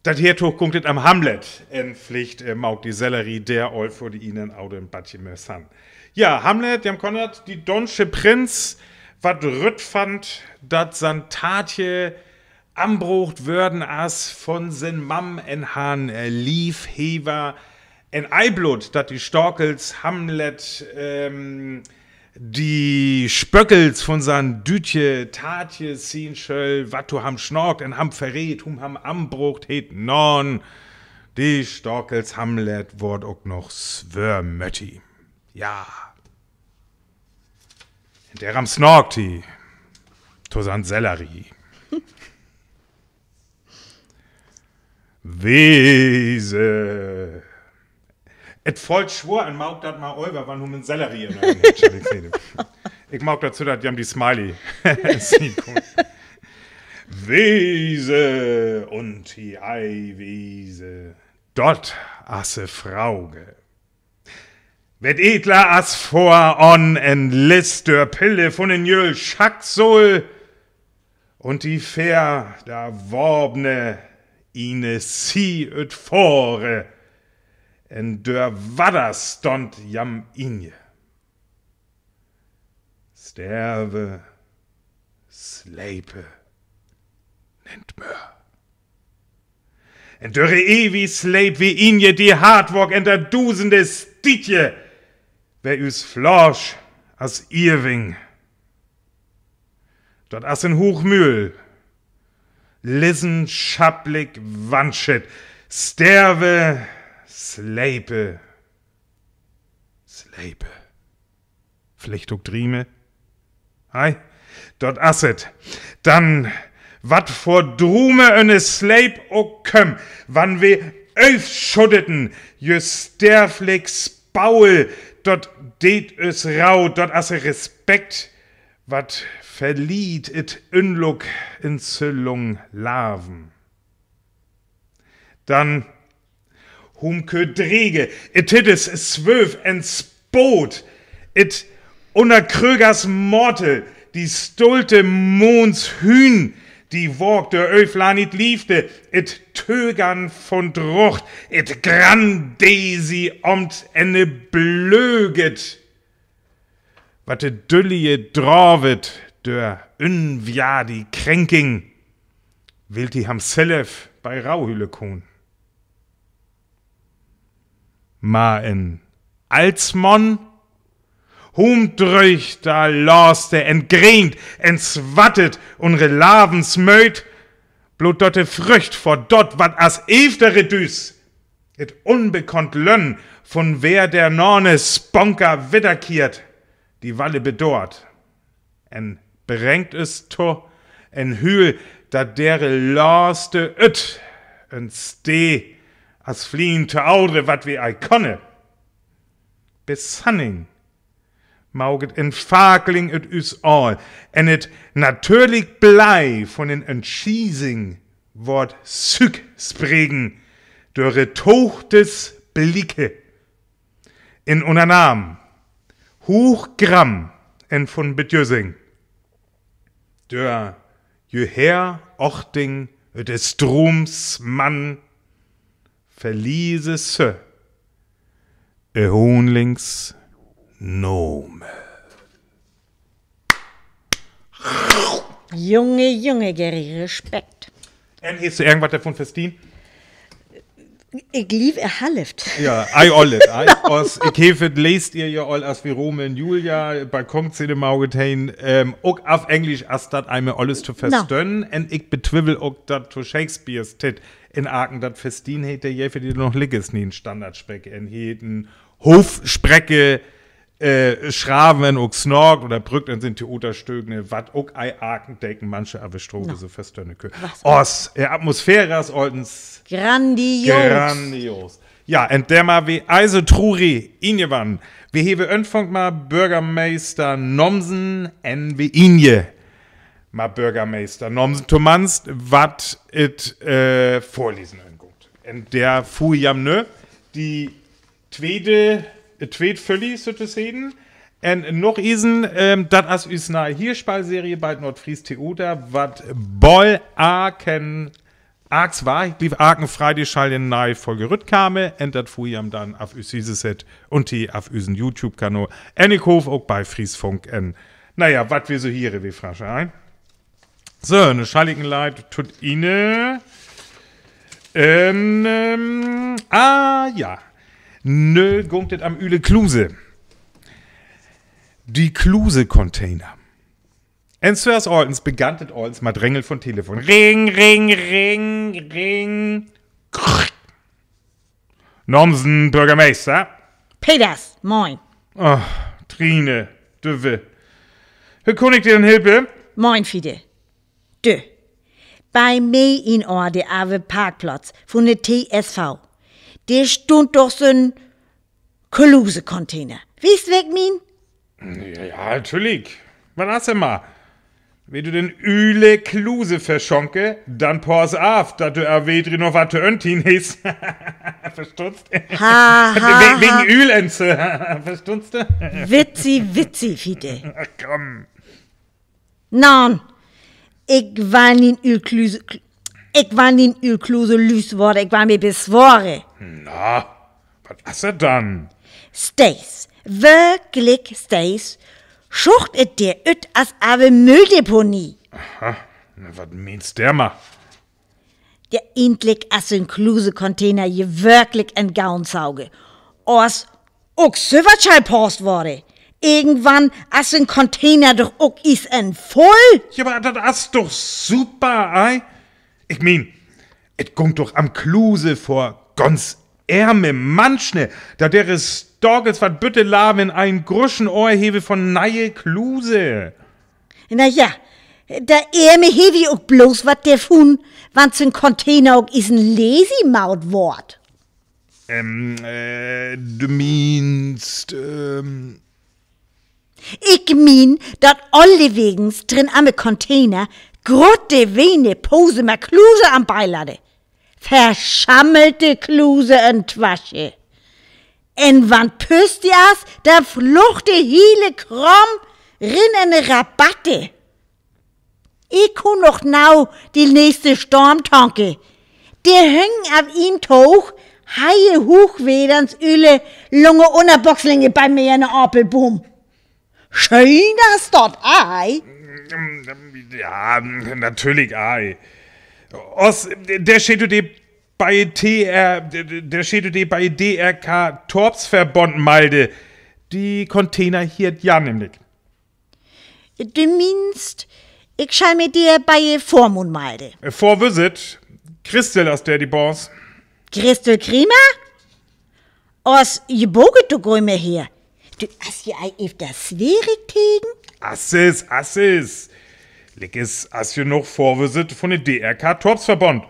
dat heet doch, gunk et am Hamlet, en villicht, äh, maakt de Sellerie dä al för de ene oder ander en bätje mehr Senn. Ja, Hamlet, Jan Konrad, de donsche Prinz, wat rut fand, dat sien Tatje ambrocht worden as von sien Mam en han, äh, Liefhever, en Eibloot, dat de Storkels Hamlet, ähm, de Spöckels von sien Dütje Tatje sien schöll, wat to ham snaakt en ham verreed, hum ham ambrocht heet, nan, de Storkels Hamlet word ok noch swörmötti. Ja. En därom snaakt hee to sien Sellerie. Wese. Et föllt schwoor, en maak dat mal över, wann hum en Sellerie en Engelsch, ik seh nich. Ik maak dat so, dat jan de Smiley sien kummt. Wese, un hee ei wese. Dot as e Frauge. Wett edler as vör, on en List dör Pille von en jöl Schacksol, un die Fähr, da wabne ine Sie üt Fore, en dör Wadder stund jan Inje. Sterwe, slepe, nit mör. En dör ewi Sleep wi Inje, die hart wok en der dusende Stietje, wer üs Flasch as Irving. Dot as en Huchmühl, lissenschapplik wanschet, sterwe, slepe, slepe. Villicht ok drieme? Ei, dot as et. Dann, wat vör Drume enne Sleep ok köm, wann wi öfschuddeten, jüst sterflik Spaul, dot deet üs rau, dot as e Respekt, wat verliet et Ünluk en so lung Laven. Dann hum kö drege, et hit es swöf en Spot, et unner Krögers Mortel, die stolte Mons Hühn, die wagt der Öflanit Liefde, et Tögern von Drocht, et Grandesi omt enne Blöget. Wat de Düllie dravet, dör ünwjadi Kränking, wilt die ham self bei Rauhüle kun. Ma en Altsmann, hum dröcht da laste en grient, en swattet un re Lavensmööt, blot dot de Fröcht vör dot, wat as eftere düs, et unbekannt Lönn, von wer der nane Sponker widderkehrt, die Walle bedoort. En brengt es to, en Hühl, dat dere laste üt, en Stee, as fliehen to audre, wat wi ei konne. Besanning, mauget en Fakeling üt üs aal, en et natürlik Blei von en Entschießing word Sück spregen, dör e Tochtes Blicke. En unner Naam, Huchgramm en von Bedjösing. Dör jüher Ochting, de Strums Mann, verliese se e Hunlings Nome. Junge, Junge, Gerry, Respekt. En hest du irgendwat dervon verstahn? Ik leev, e halvet. Ja, ei, allet, ei. As, ik heff et, leest ehr ja al, as wi Romeo un Julia, Balkonszene mauget hen, ähm, ok auf Englisch, as dat eimol alles to verstönnen. En ik betwiefel ok, dat to Shakespeares Tiet en Aken dat verstahn hett, der je för die noch ligges nie en Standardspreke. En hett en Hofspreke, äh, schrave en ok snart oder brükt en sien Theaterstück, ne, wat ok ei Arken deken manche awe Stroke so verstönne kö. Os, äh, Atmosphäre as altens grandios. Ja, en dämma wi eise Truri injewann. Wi hewe Önfank ma Börgermeister Nomsen en wi inje. Ma Börgermeister Nomsen, tomanst wat et, äh, Vorlesen anguckt. En der Fujam, ne, die tweede, äh, tweed Fölli, so to seggen. En noch isen, ähm, dat as üs nae Hörspillserie bi Nordfries Theater, wat boll Arken Arks war, ik gliew, Arken Freideg schall en nae Folg rütkame, en dat Fujam dann af üs Siede sett un hie af üsen YouTube-Kanal. En ik hoof ok bi Fries Funk en. Na ja, wat wi so hiere, wi Frasche, ein. So, ne schalligen Leit tut inne. Ähm, ähm, ah, ja. Nö, gungt et am Üle Kluse. Die Kluse-Container. En Sörs Oltens begann et allens mat Ringel vun Telefon. Ring, ring, ring, ring. Krrr. Nomsen, Börgermeister. Peters, moin. Ach, Trine, du wi. Wo kunn ik di denn helpe? Moin, Fiete. Du, bi mi in Oor, de awe Parkplatz vun de T S V, de stund doch so'n Kluse-Container. Weetst, wat ik mien? Ja, ja, natürlich. Wat as emma? Wenn du den Üle Kluse verschonke, dann pass af, dat du er wedder noch wat to öntien hest. Verstutst? Ha, ha, wegen Ülenze. Verstutst du? Witzi, witzi, Fiete. Ach, komm. Nan, ik wall nich Üle Kluse, ik wall nich Üle Kluse lüst woare, ik wall mi besware. Na, wat as et dann? Stees, wirklich stees, schucht et der üt as awe Mülldeponie. Aha, na, wat meenst du, Emma? Ja, egentlich as so'n Kluse-Container je wirklich en gaun sauge. As ok so wat schall paust woare. Irgendwann as so'n Container doch ok is en vull. Ja, aver dat as doch super, ei? Ik meen, et kummt doch am Kluse vör, ganz ärme Manschne, dat dere Stagels wat bütte laven en einen Gruschen Oor hewe vun neie Kluse. Na ja, de Ärme hewe ok bloß wat dervun, wann so'n Container ok is en Lesemaud woord. Ähm, äh, du meenst, ähm, ik meen, dat allewegens drin am Container grote Wene Pose ma Kluse am Beiladde. Verschammelte Kluse en Twasche. En wann Püsti as, dann flucht de hiele Kraam rin en Rabatte. Ik kunn noch nau de nächste Stormtanke. De hüng af een Toog, heie Huuchwedder, üle lange Unnerboxlinge bi mi en Appelboom. Schöön as dat, ei? Ja, natürlich, ei. Os, der schält do de bei T R, der schält do de bei D R K Torpsverbond malde. De Container hieet ja nämlich. Du meenst, ik schall mi der bei de Vörmund malde? Äh, Vörwüssert, Christel as der de Boss. Christel Kremer? Os, ji boget doch gor nimmer her. Du, as ji ei efters Swerik tegen? Asses, asses. Liek es as jo noch Vörwüssert vun de D R K Torpsverbond.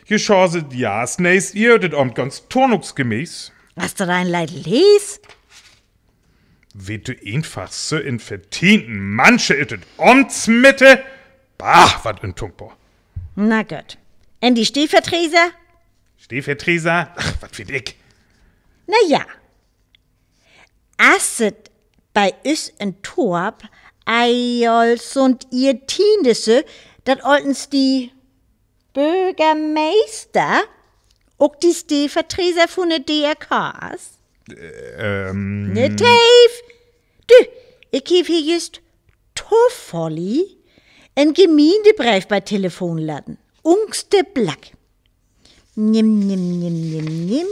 Ji schaset ja as nächst Johr dat Amt ganz turnusgemäß. As dat ein Leid lees? Weetst du, eenfach so en verdienten Mann ut dat Amt smitte? Bah, wat undankbar. Na goot. En de Steevertreter? Steevertreter? Ach, wat weet ik. Na ja. As et bei us en Torp eijal soont Irrtiednisse, dat altols de Börgermeister ok de Steevertreter vun de D R K is? Ähm. Neteef. Du, ik heff hie jüst tofallig en Gemeendebreef bi Telefon laten. Ungste Black. Nimm, nimm, nimm, nimm, nimm.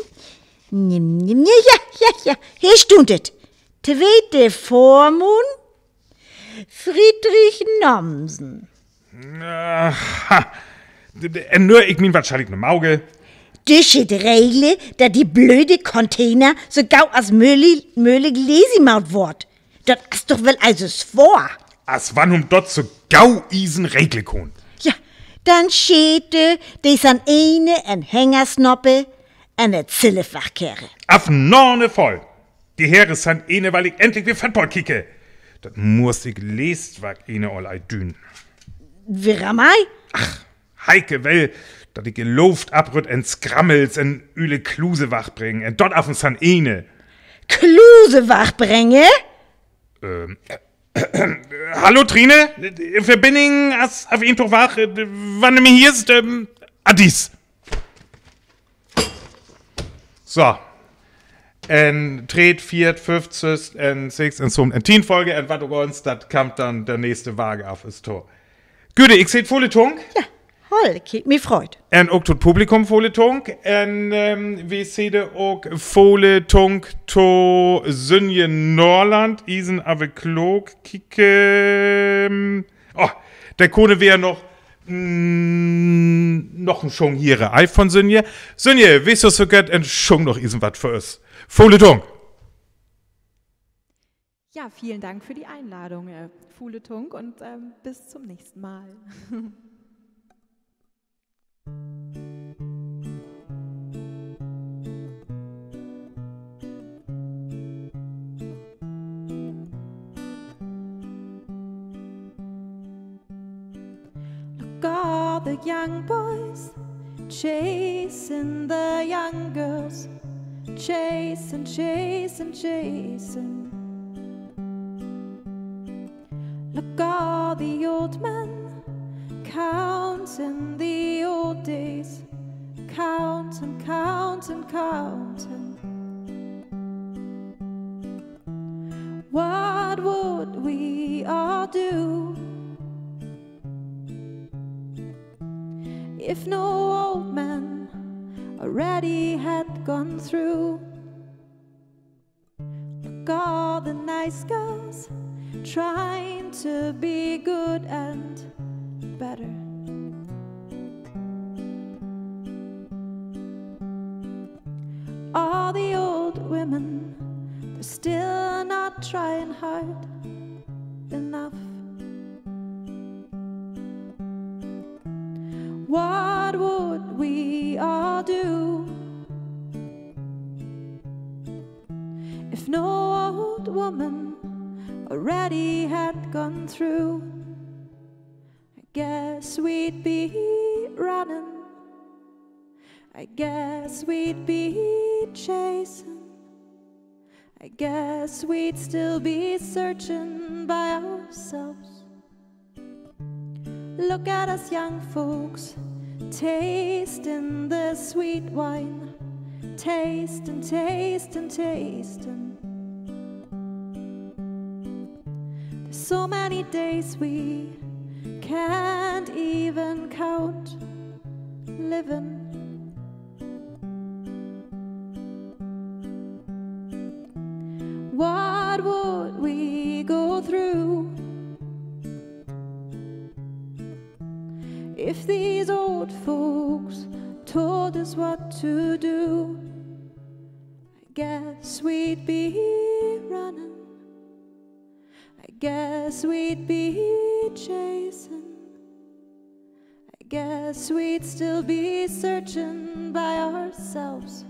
Nimm, nimm, nimm. Ja, ja, ja. Hie stund et. Tweete Vörmund. Friedrich Nomsen. Aha. D-, d-, äh, nö, ik meen, wat schall ik nu mauke? Dor steiht Regel, dat de blöde Container so gau as möglich, möglich leeg maakt word. Dat is doch woll also swoor. As wann hum dat so gau iesen Regel kunn. Ja, dann scheet de, de san eene en Hengersnoppe en de Zille verkehre. Af nane voll. De Here san eene, weil ik endlich weer Football kieke. Dat muss ik leest, wat ik eene al ei dün. Wieramei? Heike well, dat ik de Looft abrütt en Skrammels en üle Klusewach bring. En dat af en san eene. Klusewach bringe? Ähm, hallo Trine, Verbinding as af een toch wach, wann du mi hierst, ähm, adis. So. En treed, vieet, föffzigst, en sechst, en söven, en tien Folge, en wat ok ons, dat kummt dann de nächste Wage af, is to. Güde, ik seh Folitunk. Ja, holl, ik hebb mi freut. En ok to 't Publikum Folitunk. En, ähm, wi sehde ok Folitunk to Sünje Norland, iesen Ave Klook, kieke. Oh, de kunn weer noch, mm, noch en Schung hiere. Ei von Sünje. Sünje, wist du so gott en Schung noch iesen wat för us? Folitunk. Ja, vielen Dank für die Einladung, äh, Folitunk, und, ähm, bis zum nächsten Mal. Look, all the young boys chasing the young girls, chasing, chasing, chasing. Look, all the old men counting the old days, counting, counting, counting. What would we all do if no old man already had gone through? Look, all the nice girls trying to be good and better. All the old women, they're still not trying hard enough. What would we all do if no old woman already had gone through? I guess we'd be running. I guess we'd be chasing. I guess we'd still be searching by ourselves. Look at us young folks, tasting the sweet wine, tasting, tasting, tasting. There's so many days we can't even count living. What would we go through if these old folks told us what to do? I guess we'd be running. I guess we'd be chasing. I guess we'd still be searching by ourselves.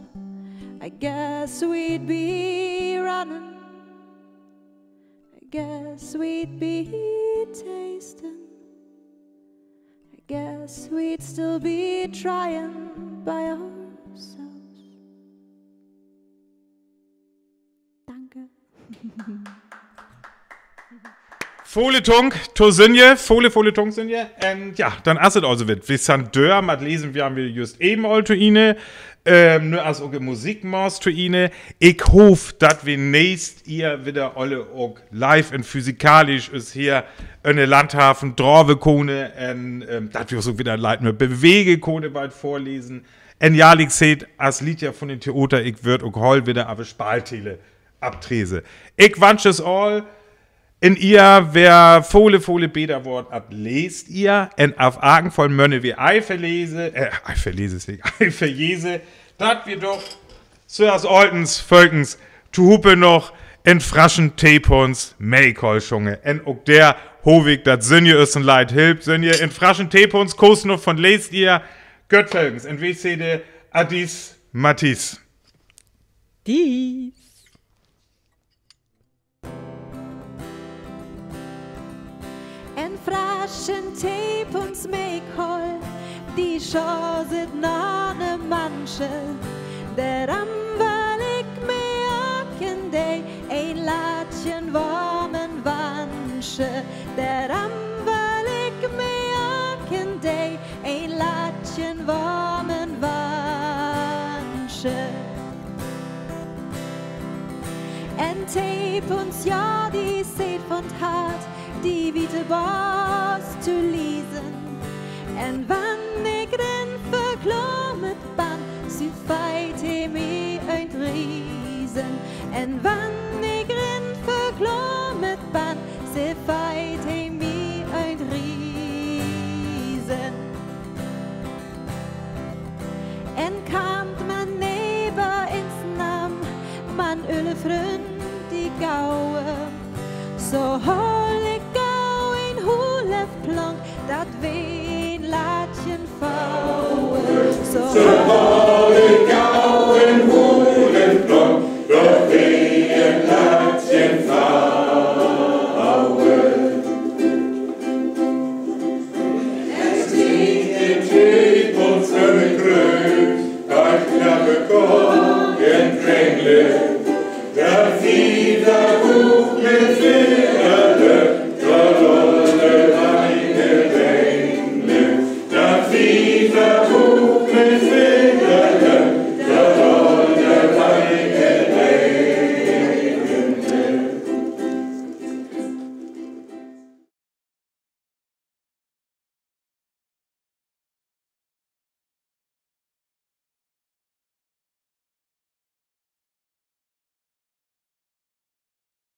I guess we'd be running. I guess we'd be tasting. I guess we'd still be trying by ourselves. Danke. Vole Tunk to Sünje, vole, vole Tunk Sünje. En ja, dann es et also wiet. Wi san dör mat lesen, wi han wi just even al to Ene. Ähm, nu es ok Musik maas to Ene. Ik hoof, dat wi nächst Johr widder aule ok live en physikalisch us hee en de Landhaven drave kone. En, ähm, dat wi us ok widder leet bewege kone beim Vörlesen. En ja, ik seh, as Liedjer von en Theater, ik wör ok hol widder op de Spaltele optrede. Ik wünsch us aul En ier weer vole, vole beter woort at leest ier. En af agen voll mönne wi ei verlese, äh, ei verlese is nich, ei verjese, dat wi doch so as altens, völkens, tohupe noch en fraschen Teepons Meekoll sjunge. En ok der hoff ik, dat Sünje üssen Leid hilpt. Sünje, en fraschen Teepons, Kost noch von leest ier, Gott völkens. En wi sede Adis, Mathis. Dies. En fraschen Teepons Meekoll, die schaset na ne Mannsche. Derum well ik mi ok en dee en Lädje woarm wansche. Derum well ik mi ok en dee en Lädje woarm wansche. En Teepons, ja, die sät von 't Hart, die wiete Boos to liesen. En wann ik rin verklomet ben, ze feit he mi en Riesen. En wann ik rin verklomet ben, ze feit he mi en Riesen. En kant man never ins nam, man ölle Fründ die gaue. So hol ik gau en Hulefplank, dat wi en Lädje faue. So hol ik gau en Hulefplank, dat wi en Lädje faue. Es nich de Tied von Sünnegrööt, dat knappe Kock en Kringle, dat Fiewer kuckt mit Fiewer.